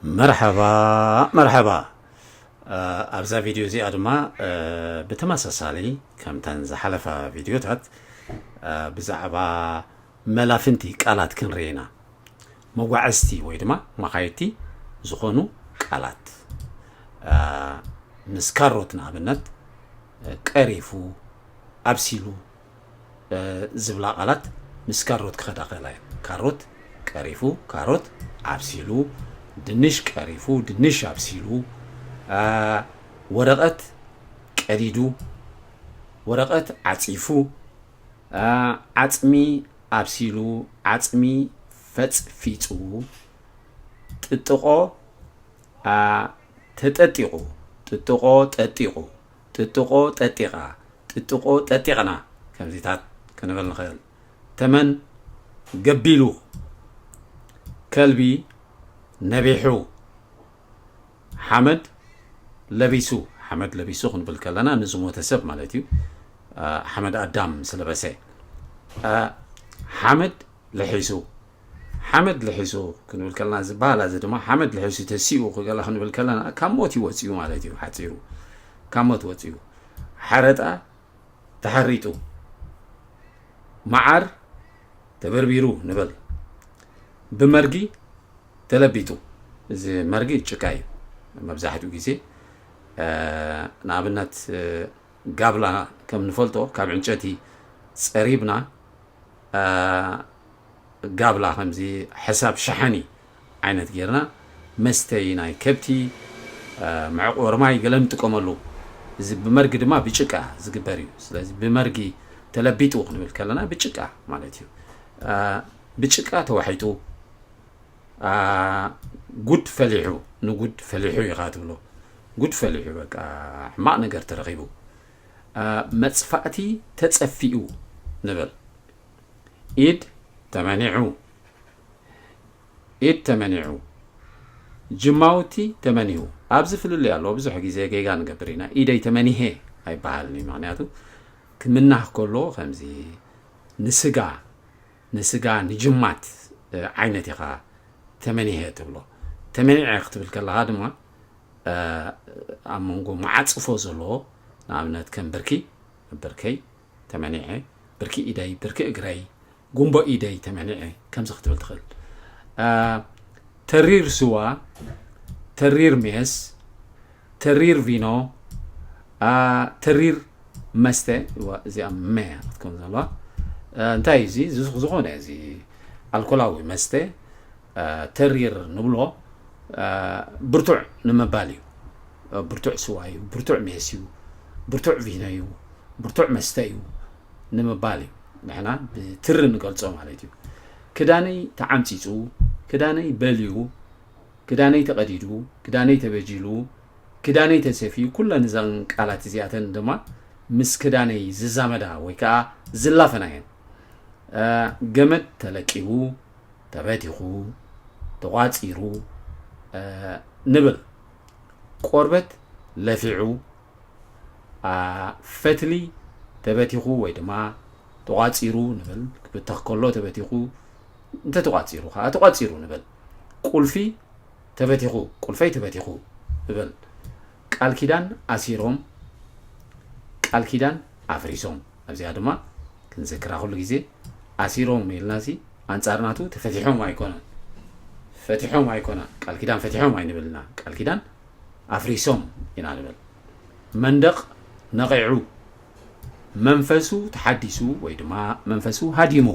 መርሓባ፣ መርሓባ። እ፣ ኣብዛ ቪድዮ እዚኣ ድማ፣ እ፣ ብተመሳሳሊ ከምተን ዝሓለፋ ቪድዮታት፣ እ፣ ብዛዕባ መላፍንቲ ቃላት ክንርኢ ኢና። መጓዕዝቲ ወይ ድማ መኻየድቲ ዝኾኑ ቃላት፣ እ፣ ምስ ካሮት ንኣብነት፣ እ፣ ቀሪፉ፣ ኣብሲሉ፣ እ፣ ዝብላ ቃላት ምስ ካሮት ክኸዳ ክእላ እየን። ካሮት ቀሪፉ፣ ካሮት ኣብሲሉ፣ ድንሽ ቀሪፉ፣ ድንሽ ኣብሲሉ፣ እ፣ ወረቐት ቀዲዱ፣ ወረቐት ዓጺፉ፣ እ፣ ዓጽሚ ኣብሲሉ፣ ዓጽሚ ፈጽፊጹ፣ ጥጥቖ፣ እ፣ ተጠጢቑ፣ ጥጥቖ ጠጢቑ፣ ጥጥቖ ጠጢቓ፣ ጥጥቖ ጠጢቕና፣ ከምዚታት ክንብል ንኽእል። ተመን ገቢሉ፣ ከልቢ ነቢሑ፣ ሓመድ ለቢሱ፣ ሓመድ ለቢሱ ክንብል ከለና ንዝሞተ ሰብ ማለት እዩ። እ፣ ሓመድ ኣዳም ስለበሰ። እ፣ ሓመድ ልሒሱ፣ ሓመድ ልሒሱ ክንብል ከለና ዝበሃል፣ እዚ ድማ ሓመድ ልሒሱ ተሲኡ ክገላ ክንብል ከለና ካብ ሞት እዩ ወፂኡ ማለት እዩ። ሓፂሩ ካብ ሞት ወፂኡ። ሓረጣ ተሓሪጡ፣ መዓር ተበርቢሩ ንበል። ብመርጊ ተለቢጡ። እዚ መርጊ ጭቃ እዩ። መብዛሕትኡ ግዜ፣ እ፣ ንኣብነት፣ እ፣ ጋብላ ከም ንፈልጦ ካብ ዕንጨቲ ጸሪብና፣ እ፣ ጋብላ ከምዚ ሕሳብ ሸሓኒ ዓይነት ጌርና፣ መስተይ ናይ ከብቲ፣ እ፣ መዕቆሪ ማይ ገለ ንጥቀመሉ። እዚ ብመርጊ ድማ ብጭቃ ዝግበር እዩ። ስለዚ ብመርጊ ተለቢጡ ክንብል ከለና ብጭቃ ማለት እዩ። እ፣ ብጭቃ ተዋሒጡ፣ እ፣ ጉድ ፈሊሑ፣ ንጉድ ፈሊሑ ኢኻ ትብሎ። ጉድ ፈሊሑ፣ በቃ ሕማቕ ነገር ተረኺቡ። እ፣ መጽፋእቲ ተጸፊኡ ንብል። ኢድ ተመኒዑ፣ ኢድ ተመኒዑ። ጅማውቲ ተመኒሁ። ኣብዚ ፍልልይ ኣሎ። ብዙሕ ግዜ ጌጋ ንገብር ኢና። ኢደይ ተመኒሄ ኣይበሃልን እዩ። ምኽንያቱ ክምናህ ከሎ ከምዚ ንስጋ፣ ንስጋ፣ ንጅማት፣ እ፣ ዓይነት ኢኻ ተመኒሄ ትብሎ። ተመኒዐ ክትብል ከለኻ ድማ፣ እ፣ ኣብ መንጎ መዓጽፎ ዘለዎ፣ ንኣብነት ከም ብርኪ፣ ብርከይ ተመኒዐ፣ ብርኪ ኢደይ፣ ብርኪ እግረይ፣ ጉንቦ ኢደይ ተመኒዐ፣ ከምዚ ክትብል ትኽእል። እ፣ ተሪር ስዋ፣ ተሪር ሜስ፣ ተሪር ቪኖ፣ እ፣ ተሪር መስተ፣ እዋ፣ እዚኣ መ ክትከውን ዘለዋ። እ፣ እንታይ እዩ እዚ? ዝኽ-፣ ዝኾነ እዚ ኣልኮላዊ መስተ፣ እ፣ ተሪር ንብሎ፣ እ፣ ብርቱዕ ንምባል እዩ። እ፣ ብርቱዕ ስዋ እዩ፣ ብርቱዕ ሜስ እዩ፣ ብርቱዕ ቪኖ እዩ፣ ብርቱዕ መስተ እዩ ንምባል እዩ። ንሕና ብትሪ ንገልጾ ማለት እዩ። ክዳነይ ተዓምጺጹ፣ ክዳነይ በልዩ፣ ክዳነይ ተቐዲዱ፣ ክዳነይ ተበጂሉ፣ ክዳነይ ተሰፍዩ፣ ኩለን እዘን ቃላት እዚኣተን ድማ ምስ ክዳነይ ዝዛመዳ ወይ ከኣ ዝላፈና እየን። እ፣ ገመድ ተለቂቡ፣ ተበቲኹ፣ ተቋጺሩ፣ እ፣ ንብል። ቆርበት ለፊዑ፣ እ፣ ፈትሊ ተበቲኹ ወይ ድማ ተቋጺሩ ንብል። ክብተኽ ከሎ ተበቲኹ፣ እንተ ተቋጺሩ ከኣ ተቋጺሩ ንብል። ቁልፊ ተበቲኹ፣ ቁልፈይ ተበቲኹ ንብል። ቃል ኪዳን ኣሲሮም፣ ቃል ኪዳን ኣፍሪሶም። ኣብዚኣ ድማ ክንዝክራ ኩሉ ግዜ፣ ኣሲሮም ኢልናሲ ኣንጻር ናቱ ተፈቲሖም ኣይኮነን፣ ፈቲሖም ኣይኮነን፣ ቃል ኪዳን ፈቲሖም ኣይንብልና፣ ቃል ኪዳን ኣፍሪሶም ኢና ንብል። መንደቕ ነቒዑ፣ መንፈሱ ተሓዲሱ ወይ ድማ መንፈሱ ሃዲሙ፣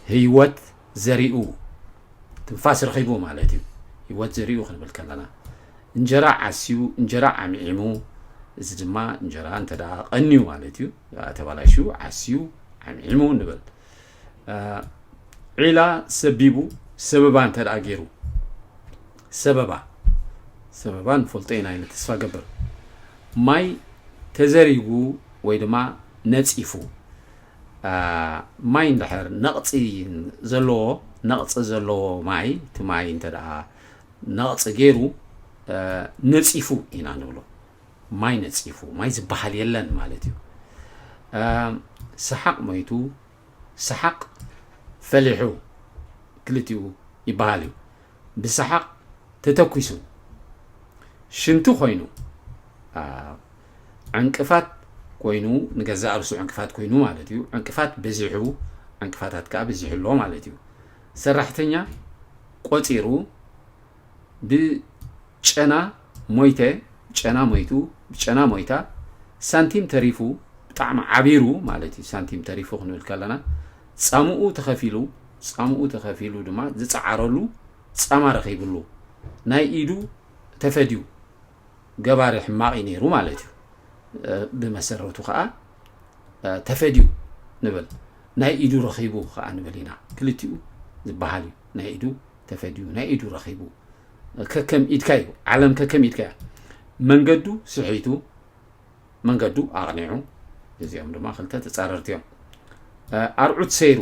ህይወት ዘሪኡ፣ ትንፋስ ረኺቡ ማለት እዩ። ህይወት ዘሪኡ ክንብል ከለና፣ እንጀራ ዓስዩ፣ እንጀራ ዓምዒሙ፣ እዚ ድማ እንጀራ እንተ ደኣ ቀንዩ ማለት እዩ፣ ተበላሽዩ፣ ዓስዩ፣ ዓምዒሙ ንብል። እ፣ ዒላ ሰቢቡ፣ ሰበባ እንተ ደኣ ገይሩ፣ ሰበባ፣ ሰበባ ንፈልጦ ኢና ኢለ ተስፋ ገብር። ማይ ተዘሪጉ ወይ ድማ ነጺፉ፣ እ፣ ማይ እንድሕር ነቕጺ ዘለዎ፣ ነቕጺ ዘለዎ ማይ፣ እቲ ማይ እንተ ደኣ ነቕጺ ገይሩ፣ እ፣ ነጺፉ ኢና ንብሎ። ማይ ነጺፉ፣ ማይ ዝበሃል የለን ማለት እዩ። እ፣ ሰሓቕ ሞይቱ፣ ሰሓቕ ፈሊሑ፣ ክልቲኡ ይበሃል እዩ። ብሰሓቕ ተተኲሱ ሽንቲ ኮይኑ ዕንቅፋት ኮይኑ፣ ንገዛእ ርእሱ ዕንቅፋት ኮይኑ ማለት እዩ። ዕንቅፋት በዚሑ፣ ዕንቅፋታት ከዓ በዚሑ ኣሎ ማለት እዩ። ሰራሕተኛ ቆፂሩ ብጨና ሞይተ፣ ብጨና ሞይቱ፣ ብጨና ሞይታ፣ ሳንቲም ተሪፉ፣ ብጣዕሚ ዓቢሩ ማለት እዩ። ሳንቲም ተሪፉ ክንብል ከለና ፃምኡ ተኸፊሉ፣ ፃምኡ ተኸፊሉ ድማ ዝፀዓረሉ ፃማ ረኺብሉ፣ ናይ ኢዱ ተፈድዩ፣ ገባሪ ሕማቕ እዩ ነይሩ ማለት እዩ። ብመሰረቱ ከዓ ተፈድዩ ንብል፣ ናይ ኢዱ ረኺቡ ከዓ ንብል ኢና። ክልቲኡ ዝበሃል እዩ። ናይ ኢዱ ተፈድዩ፣ ናይ ኢዱ ረኺቡ። ከከም ኢድካ እዩ፣ ዓለም ከከም ኢድካ እያ። መንገዱ ስሒቱ፣ መንገዱ ኣቕኒዑ። እዚኦም ድማ ክልተ ተፃረርቲ እዮም። ኣርዑት ሰይሩ፣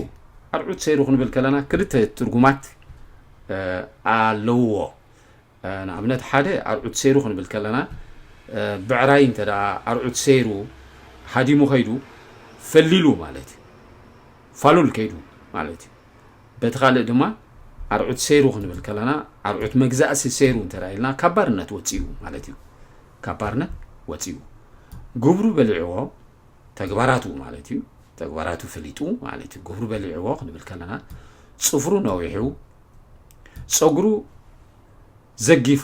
ኣርዑት ሰይሩ ክንብል ከለና ክልተ ትርጉማት ኣለውዎ። ንኣብነት ሓደ ኣርዑት ሰይሩ ክንብል ከለና ብዕራይ እንተ ኣርዑት ሰይሩ ሃዲሙ ከይዱ ፈሊሉ ማለት እዩ። ፋሉል ከይዱ ማለት እዩ። በቲ ካልእ ድማ ኣርዑት ሰይሩ ክንብል ከለና ኣርዑት መግዛእሲ ሰይሩ እንተ ኢልና ካብ ባርነት ወፂኡ ማለት እዩ። ካብ ባርነት ወፂኡ፣ ግብሩ በሊዕዎ፣ ተግባራቱ ማለት እዩ። ተግባራቱ ፈሊጡ ማለት እዩ። ግብሩ በሊዕዎ ክንብል ከለና ፅፍሩ ነዊሑ፣ ፀጉሩ ዘጊፉ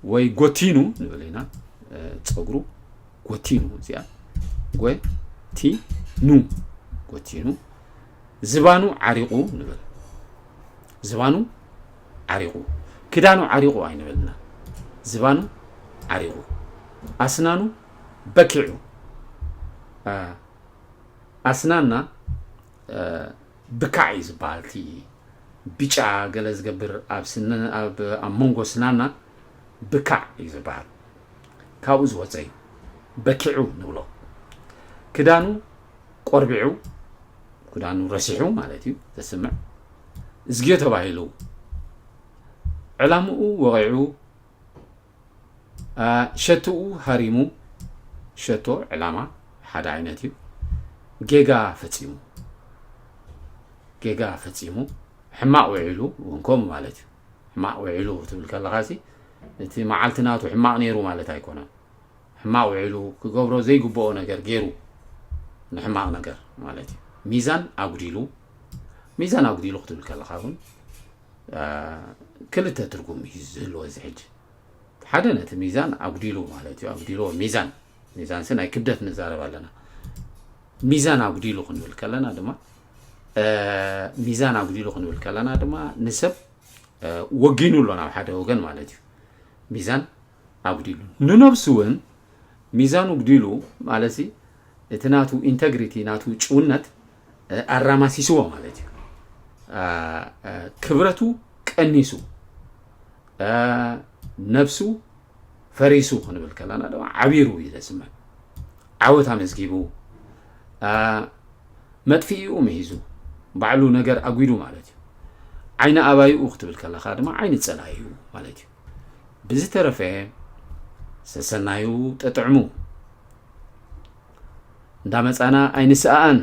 ወይ ጎቲኑ ንብል ኢና። ፀጉሩ ጎቲኑ፣ እዚኣ ጎቲኑ፣ ጎቲኑ፣ ዝባኑ ዓሪቑ ንብል። ዝባኑ ዓሪቑ፣ ክዳኑ ዓሪቑ ኣይንበልና። ዝባኑ ዓሪቑ፣ ኣስናኑ በኪዑ። ኣስናና ብካዕ እዩ ዝበሃል፣ እቲ ብጫ ገለ ዝገብር ኣብ መንጎ ስናና ብካዕ እዩ ዝበሃል። ካብኡ ዝወፀ እዩ በኪዑ ንብሎ። ክዳኑ ቆርቢዑ፣ ክዳኑ ረሲሑ ማለት እዩ ዘስምዕ። እዝግዮ ተባሂሉ፣ ዕላምኡ ወቒዑ፣ ሸትኡ ሃሪሙ። ሸቶ ዕላማ ሓደ ዓይነት እዩ። ጌጋ ፈፂሙ፣ ጌጋ ፈፂሙ፣ ሕማቕ ውዒሉ እውን ከምኡ ማለት እዩ። ሕማቕ ውዒሉ ክትብል ከለኻ ሲ እቲ መዓልቲ ናቱ ሕማቕ ነይሩ ማለት ኣይኮነን። ሕማቕ ውዒሉ፣ ክገብሮ ዘይግብኦ ነገር ገይሩ፣ ንሕማቕ ነገር ማለት እዩ። ሚዛን ኣጉዲሉ፣ ሚዛን ኣጉዲሉ ክትብል ከለኻ እውን ክልተ ትርጉም እዩ ዝህልዎ እዚ ሕጂ። ሓደ ነቲ ሚዛን ኣጉዲሉ ማለት እዩ። ኣጉዲልዎ ሚዛን፣ ሚዛንሲ ናይ ክብደት ንዛረብ ኣለና። ሚዛን ኣጉዲሉ ክንብል ከለና ድማ፣ ሚዛን ኣጉዲሉ ክንብል ከለና ድማ ንሰብ ወጊኑ ኣሎ ናብ ሓደ ወገን ማለት እዩ። ሚዛን ኣጉዲሉ፣ ንነብሱ እውን ሚዛኑ ኣጉዲሉ ማለት እቲ ናቱ ኢንተግሪቲ፣ ናቱ ጭውነት ኣራማሲስዎ ማለት እዩ። ክብረቱ ቀኒሱ፣ ነብሱ ፈሪሱ ክንብል ከለና ድማ ዓቢሩ እዩ ዘስምዕ። ዓወት ኣመዝጊቡ፣ መጥፍኢኡ ምሂዙ፣ ባዕሉ ነገር ኣጉዱ ማለት እዩ። ዓይኒ ኣባይኡ ክትብል ከለኻ ድማ ዓይኒ ጸላኢኡ ማለት እዩ። ብዝተረፈ ሰሰናዩ ጠጥዕሙ፣ እንዳመጻና ኣይንስኣኣን።